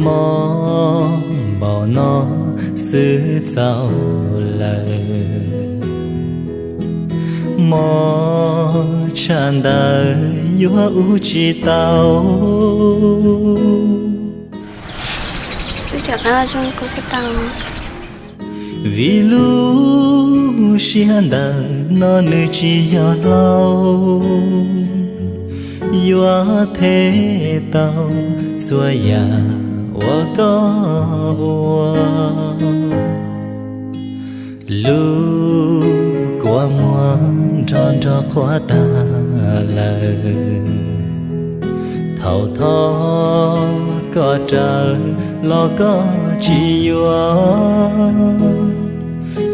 Mob npaum no xwb txaus lawm, mob tshaj ntawd yuav ua tsis tau. Vim lub siab ntawm no nws tsis yog hlau, yuav them tau txhua yam uas koj ua. Lub kua muag nrog nrog qhuav tag lawm, thaum thov koj raws los koj tsis yuav.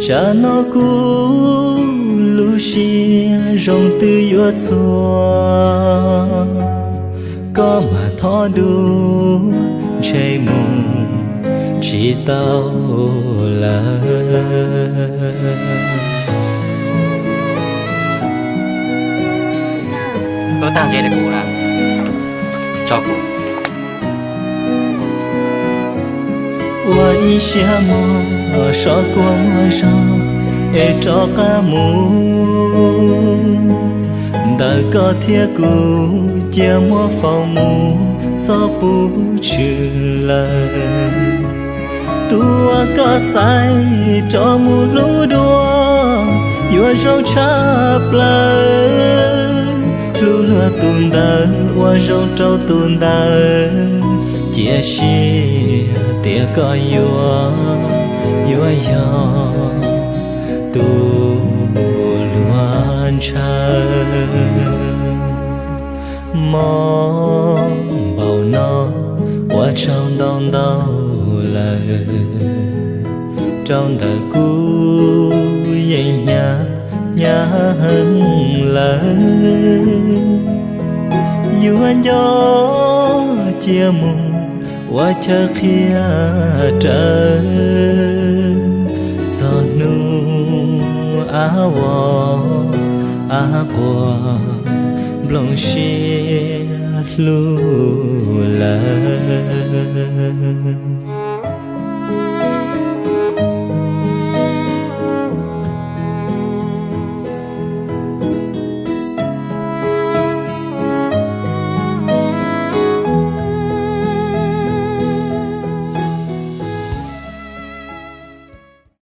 Tsam no kuv lub siab zoo twb yuav txhua, koj mam thov dua ntshe mus tsis tau lawm. Koj tag nrho li kuv na, tso kuv. Ua ib siab mog, so kua muag zog es rov qab mus. Ntawm koj thiab kuv cia muab faus mus, txhob pub tshwm lawm. Tus uas koj xaiv rov mus hlub dua yuav zoo tshaj plaws. Hlub luag tus ntawd ua zoo rau tus ntawd, cia siab tias koj yuav, yuav yog tus luag ntshaw. Mob npaum no ua tsaug ntau ntau lawm, rau ntawm kuv yeej hnyav hnyav heev lawm. Yuav nco cia mus ua chaw qhia rawv, txog hnub av vos av quas nplooj siab hlub